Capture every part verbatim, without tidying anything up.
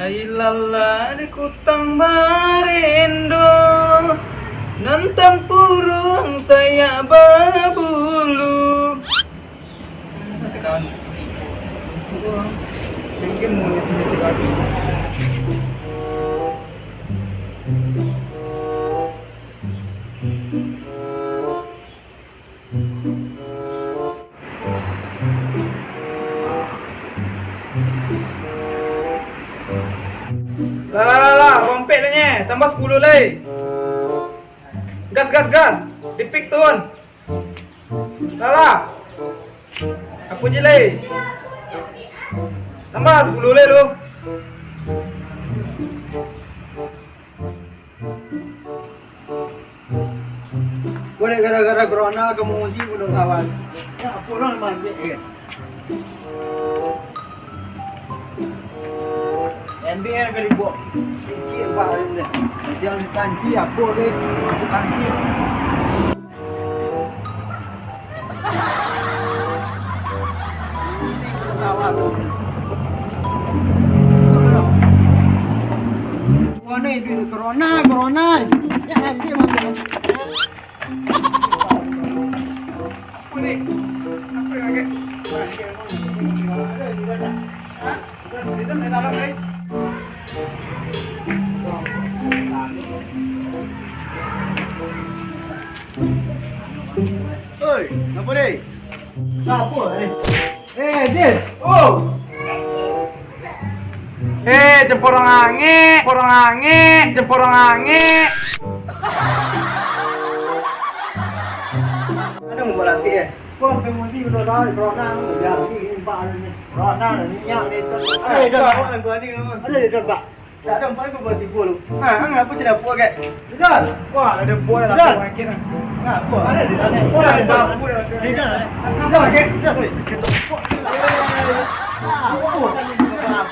Ilalah di kutang barendo, nan tampuruang sayak babulu. Lah, lah, lah, lah, rompek tu nye, tambah sapuluah lai. Gas, gas, gas. Dipik turun. Lah, lah. Apo je lai? Tambah sapuluah lai lu. Kau dek gara-gara corona ka mangungsi pun dak kawan. Ya, apo urang mangecek, eh? Ambil yang kali buat. Sikit, Pak, ada. Social distancing, apo ke? Distancing. Corona, corona. Ya, ambil, ambil. Oi, ngapo, deh? Ngapo, deh? Eh, Din. Oh. Eh, cemporong angek, cemporong angek, cemporong angek. Ada mau lapik, eh? Kau emosi udah tahu, corona, udah, ini empat hari ni. Corona, minyak, ni, tu. Ada, ada, ada, ada, ada, ada, ada, Pak. Tak ada, empat hari kau buat tipu lu. Ha, ha, apa cerita apa, Kak? Sudah. Wah, ada buat lah, Sudah. Aku makin lah. Nah, apa? Ada di sana. Oh, ada, ada, ada, ada. Sudah. Sudah, Kak. Sudah.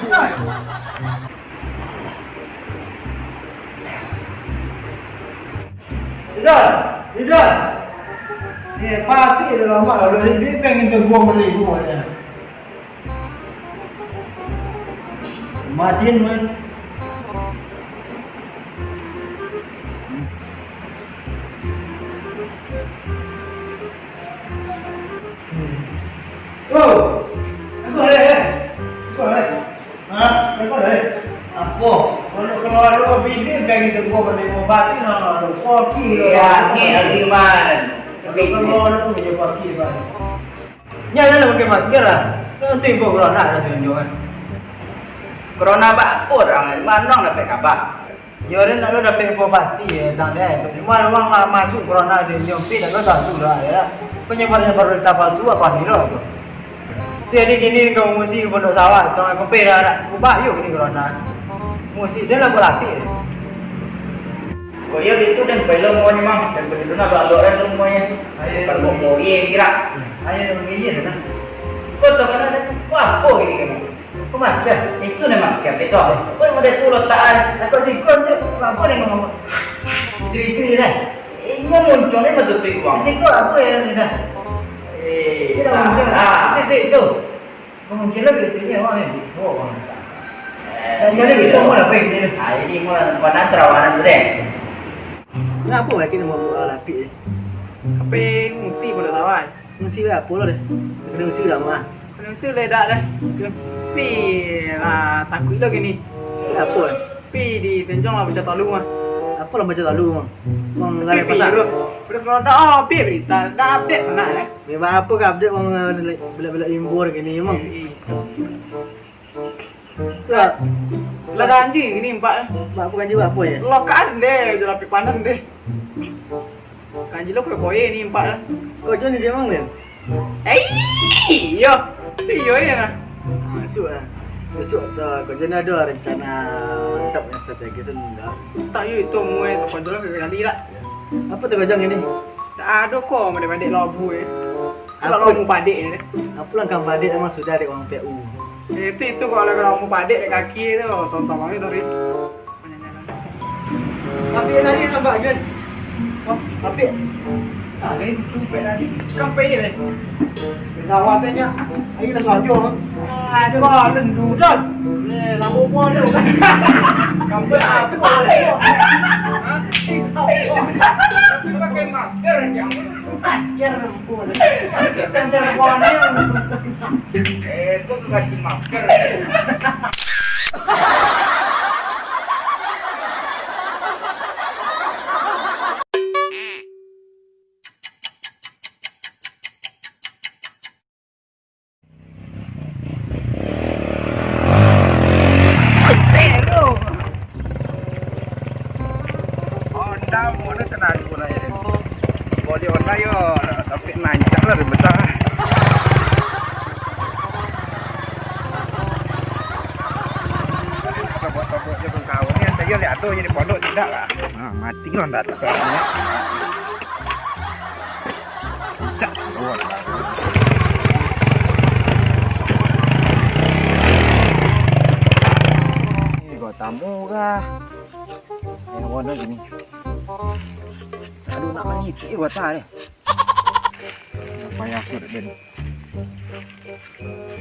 Sudah. Sudah, sudah. Eh, pati dah lama lah, udah duit pengen teguang beli gua aja. Matiin, man. Oh, aku ada, eh. Aku ada. Ha? Aku ada, eh. Apa? Kalau keluar dulu bini, kayak gitu, gua boleh mau mati, nama lu. Koki, iya, lah. Ini Aliman. Kalau keluar dulu, dia koki, man. Nya, nya, pakai masker lah. Kan tu info corona lah tunjuk kan. Corona bak apo urang, mano urang dapek kaba? Yo, den nak lo dapek info pasti, yo, tang deh. Cuma urang lah masuk corona sini, tapi nak lo tantu lah, yo. Penyebar-nyebar berita palsu apa ni lo tu? Jadi kini ka mangungsi ka Pondok Sawah, tang kopi dah nak ubah yo kini corona. Mangungsi, den lah balapik. Kok iyo, di tu den pailo rumahnyo, Mang. Den pailo nak alok-alok den rumahnyo. Ayo. Bukan buat moge kira. Ayo, den mangiyeh, nah. Kau tahu kan ada? Kau apa ini kan? Kau masker? Itu nih masker, itu. Kau yang ada tu letak, ah. Takut sikon tu, apa nih ngomong? Itu, itu je dah. Inyo muncul ni betul tu, Bang. Sikon apa ya ni dah? Eh, Tidak muncul. Salah. Itu, itu, itu. Mungkin lah betul ni, Bang, ni. Oh, Bang. Eh, jadi kita mau apa ini? Ah, jadi mau pandang serawanan tu deh. Kenapa lagi nak buat lapik ni? Tapi ngungsi pun dah tahu kan? Ngungsi lah, apa lah deh? Kena ngungsi lah, mah. Kena ngungsi lah dah, dah. Tapi lah, takut lah gini. Apa? Tapi di Senjong lah baca talu, mah. Apa lah baca talu, mah? Bang, tapi lah pasal virus. Virus corona dah, ah, habis berita. Dah update sana, eh. Memang apa ke update, bang, belak-belak imbur gini, emang? Eh, eh. Lah. Lah ganji gini, empat. Buat apa ganji, buat apa ya? Lokaan deh, je lapik panan deh. Ganji lo kue-kue ni, empat lah. Kau jual ni jemang, Lin? Eh, iyo. Iyo, iyo lah. Masuk lah. Besok tu kau jual ada rencana mantap yang strategis tu enggak? Tak, yo, itu mue tu kau jual kali lah. Apa tu kau jual ini? Tak ada kok, mandek-mandek labu, eh. Apa? Kalau labu padek, eh. Apa langkah padek memang sudah dek orang P U. Eh, itu, itu kalau labu padek dek kaki tu, tonton kami tadi. Tapi tadi nampak kan? Oh, tapi. Ah, dari situ pek tadi. Kan pek je, eh. Pesawat tanya, ayo lah sajo. Aduh, lendu, Don. Eh, lampu pun tu. Gambar apa? Hah? Tapi pakai masker aja. Masker pun. Center pun. Eh, kok ganti masker? Zero. Honda mode tenaga lah ya. Boli Honda yo, tapi nancak lah ribet ah. Sobok-sobok je pun kau ni, saya lihat tu jadi pondok tidak lah. Nah, mati Honda tu. Cak, keluar. Ih, gua tamu kah? Yang warna gini. Aduh, nak mangicik gua tak ni. Payah sudah deh.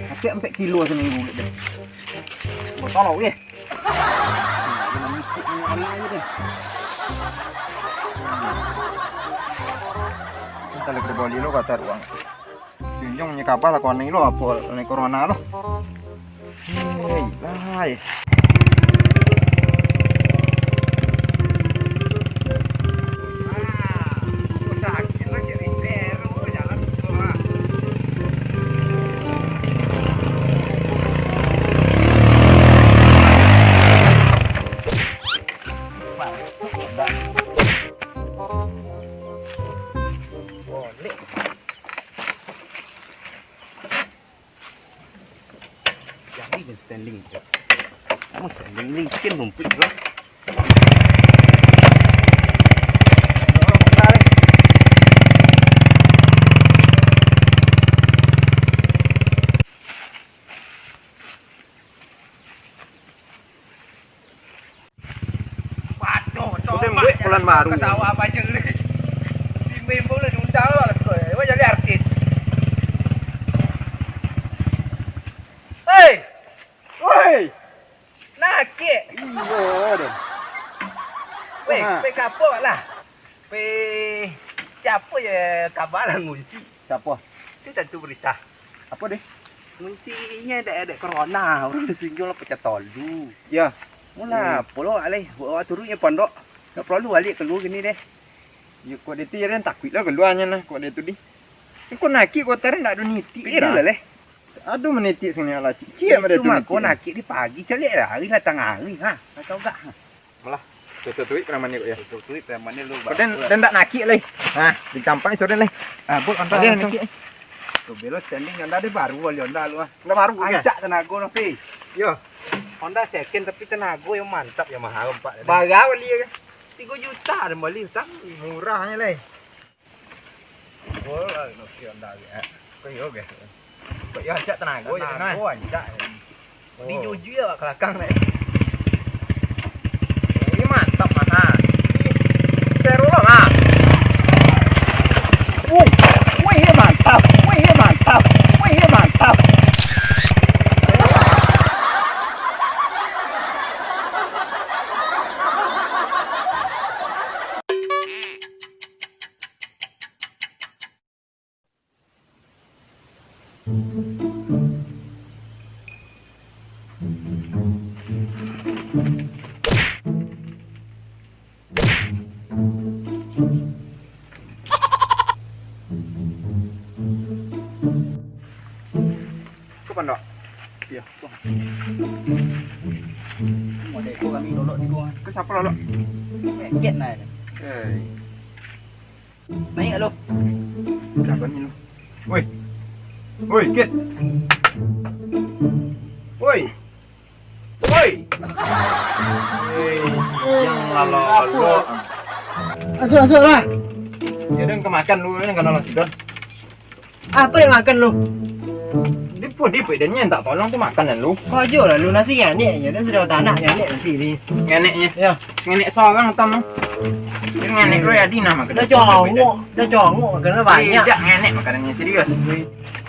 Sampai empat kilo seminggu deh. Gua tolong deh. Kalau kita boli lo kata ruang. Sinjong punya kabar lah kau ni lo apa ni corona lo. Hei, lai. Jadi standing. Kamu standing licin rumput bro. Waduh, udah sombak buat bulan jalan baru. Ke sawah apa aja ni? Bimbing pun udah diundang lah, Mas. Wah, jadi artis. Hei! Woi! Nakik! Iyo, deh. Weh, ah. Pe kapo lah? Pe, siapo je kabar lah ngunsi? Siapo? Tu tantu berita. Apo deh? Ngunsinyo dek, dek corona, urang di Sinjong lah pacah tolu. Ya. Mula, hmm. Pulo alih, awak turuiknyo pondok. Ndak perlu balik kalua kini deh. Yo, kok dia tu, ya, takuik lah kaluanyo nah, kok dia tu di. Kok nakik kota ndak ado nitik je lah leh. Aduh, manitik sini lah, cik. Ciek pada tu mako nitik. Nakik di pagi, caliak lah, hari lah tangah hari, ha. Atau enggak? Malah, tutuik preman ni kok ya. Tutuik preman ni lu. Kok den, den ndak nakik lai. Ha, dicampak sore lai. Ah, bol anda langsung. Nakik. Tu belo standing anda deh baru wali anda lu ah. Anda baru ya? Ancak tenago no pi. Yo. Honda second tapi tenago yang mantap yang mahal empat. Barang beli ya. Tiga juta ada beli utang. Murahnya lai. Gol lah, no, si Honda, eh. Kok iyo, guys? Kok iyo, ancak tenago, ya, tenago, ancak. Oh. Dijujui awak ke belakang, deh. Ini mantap, mah. Seru lah, mah. Uh, wih, mantap. Wih, mantap. Wih, mantap. Ko pondok? Iyo, ko. Model ko kami lolok siko. Ko siapo lolok? Ket nah. Hei. Naiak lo. Kenapa ni lo? Woi. Woi, Kit. Woi. Woi. Hei, siang lah lo. Masuk, masuk lah. Ya, den kemakan dulu, den kalau nasi, Don. Apo den makan lu? Di pun, di pun, den nyo tak tolong tu makan lu. Kau ajo lah lu nasi nganeknyo, den sudah tanak nganeknyo nasi ni. Nganeknyo? Yo. Nganek sorang tam. Nganek lo adi nah makanan. Dah congok, dah congok, makanan banyak. Eh, jak nganek makanannyo, serius.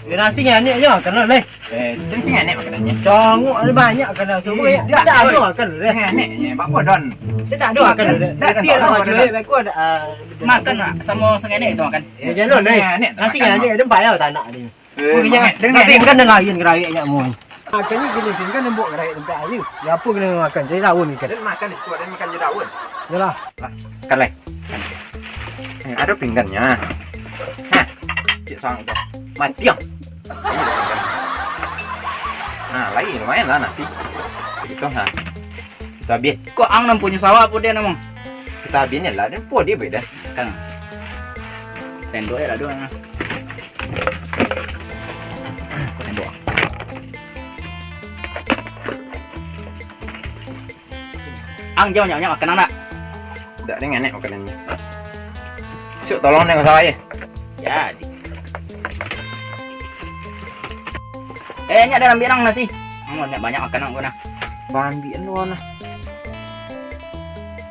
Eh, nasi nganek aja makanan leh. Eh, tu nasi nganek makanannyo. Congok ada banyak makanan semua. Eh, tak ada makan leh. Nganek je, bak Don. Dia tak ada makan leh. Dah, dia lah jual, aku ada, ah, makan lah, samo sanganek tu makan. Eh, jangan leh. Nganek tu nasi makan, nganek, ada bayar tak nak ni. Eh, tapi kan lain gerai nyak mu. Makan ni gini, kan lembok gerai tempat aja. Ya apa kena makan? Jadi daun ni kan. Dan makan di situ, dan makan je daun. Yalah. Lah, makan leh. Eh, ada pinggannya. Hah, cik sang tu. Matiang. Nah, lain lumayan lah nasi. Gitu, ha. Kita habis. Kok ang nan punyo sawah apo dia namo? Kita habis ni lah, dia po dia baik dah. Kan. Sendok ya lah dua. Sendok. Ang jauh nyak makan ang nak. Dak dengan nek makanannyo. Suk tolong dengan sawah ye. Jadi. Eh, ni ada ambil nang nasi. Ang banyak, banyak makan ang ko nah. Bambiak lu nah.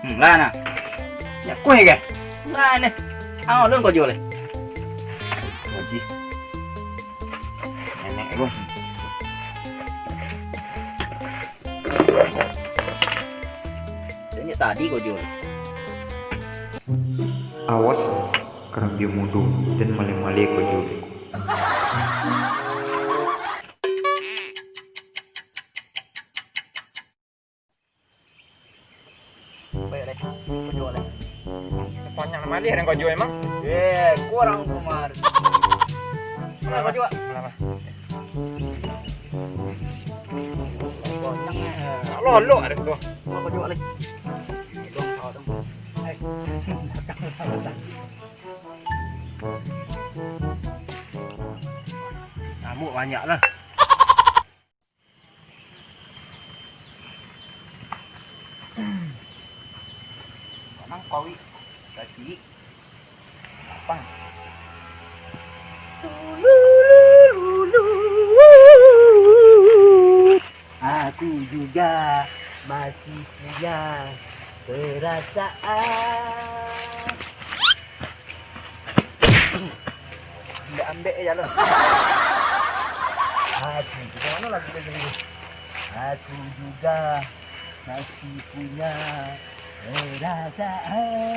Hmm, lah nah. Nyak kuih ke? Lah ni. Ang ulun ko jual. Wajib. Enak lu. Ini tadi ko jual. Awas, karambia mudo, dan maleh-maleh ko jual. Baik, Leh. Kau jual, Leh. Panjang maleh dan kau jual emang. Eh, kurang kumar. Mana kau jual? Mana, Mas? Banyak, eh. Lolok ada tu. Mana kau jual, Leh? Dong, kau dong. Eh. Nyamuk banyak lah. Nang kawik, kaki, lapang. Aku juga masih punya perasaan. Ambek-ambek je lah. Aku juga, mana lagu dia tadi? Aku juga masih punya perasaan.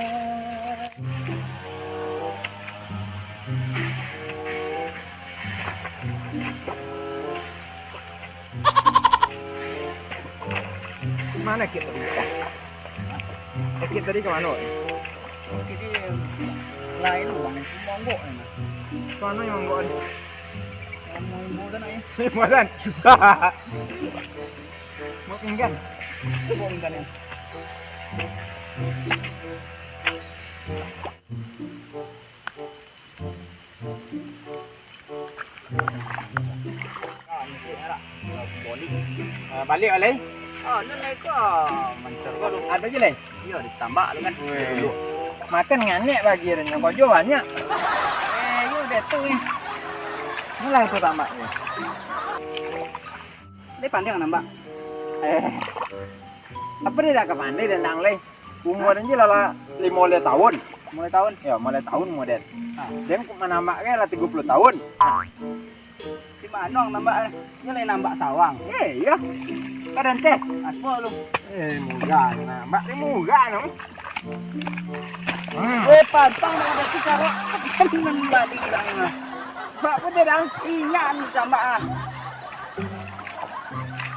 Mana kit tadi? Eh, kit tadi ke mana? Kit di lain uang ni, monggok ni. Mana yang monggok ni? Yang monggok tu nak ni. Makan. Mau pinggan. Mau pinggan ni. Ah, balik, ah, balik. Ah, nan naik ko, ah, mancor ko lu. Ada je, Leh? Iyo, ditambak lu kan. Weh. Duduk. Makan nganek bagi renyo, kojo banyak. Eh, iyo, dah tu ni. Inilah tu tambak ni. Dia pandai nambak. Eh. Apa dia dah ka pandai tentang, Leh? Umua den je lah, lah limo baleh taun. Limo baleh taun? Yo, limo baleh taun umua den. Ha. Den manambak kan lah tigo puluah taun. Ha. Di mano ang nambak? Nyo lai nambak sawang. Eh, iyo. Ka den tes. Apo lu? Eh, murah nambak ni, murah no. Hmm. Eh, pantang dah ada si Sarok. Nambak di bilang. Bak pun dia dah ingat ni tambak ah.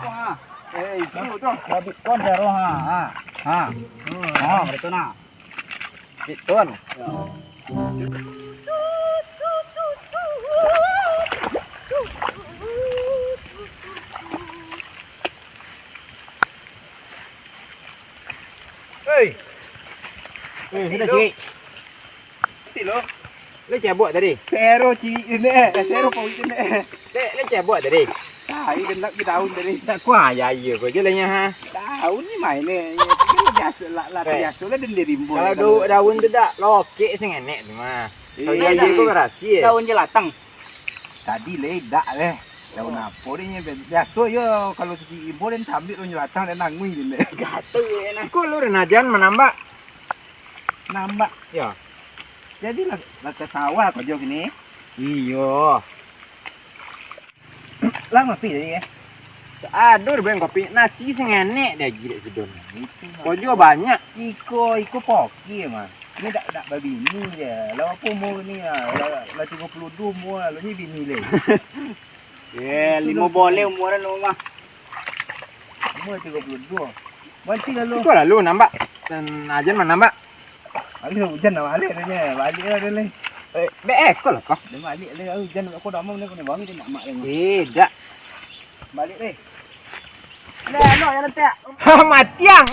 Wah. Eh, itu tu. Habis kon Sarok ha. Ha. Ha. Hmm. Ha, betul nah. Itu kan. Hei. Eh, sudah, Cik. Nanti lo. Lo cabut tadi. Sero, Cik, ini. Eh, sero, Pak Wik, ini. Lek, lek cabut tadi. Ah, ini genap ke daun tadi. Tak kuah, ya, iya, kau je lah, nya, ha. Daun ni main ni. Ya, biasa lah, lah, biasa lah, dan dia rimbun. Kalau daun tu tak lokek sih ngenek tu mah. Kalau iya, iya, kau berhasil. Daun jelatang. Tadi leh, dak leh. Daun apa dia ni? Biasa yo, kalau siki ibo dan sambil daun jelatang dan nangui je, leh. Gatel, ya, nah. Siko lu, Renajan, manambak. Nambak. Yo. Jadi lah, lah ka sawah ko jo kini. Iyo. Lah ngopi tadi, eh? Ado dibeli kopi, nasi sanganek dah gilek sidon. Itu mah. Ko jo banyak. Iko, iko poki mah. Ini dak, dak babini je. Lah apo umur ni lah? Lah, lah tigo puluah duo umur lah. Lah ni bini le. Eh, limo boleh umur anu mah. Umur tigo puluah duo. Banci lalu. Siko lalu nambak. Dan ajan mah nambak. Alah, hujan lah balik tu nya. Balik lah dia leh. Eh, be eh, ko lah ko. Dia balik leh, hujan ko dah mau ni, ko ni bang, dia nak mak leh. Eh, dak. Balik leh. Leh, lo yang letak. Matiang.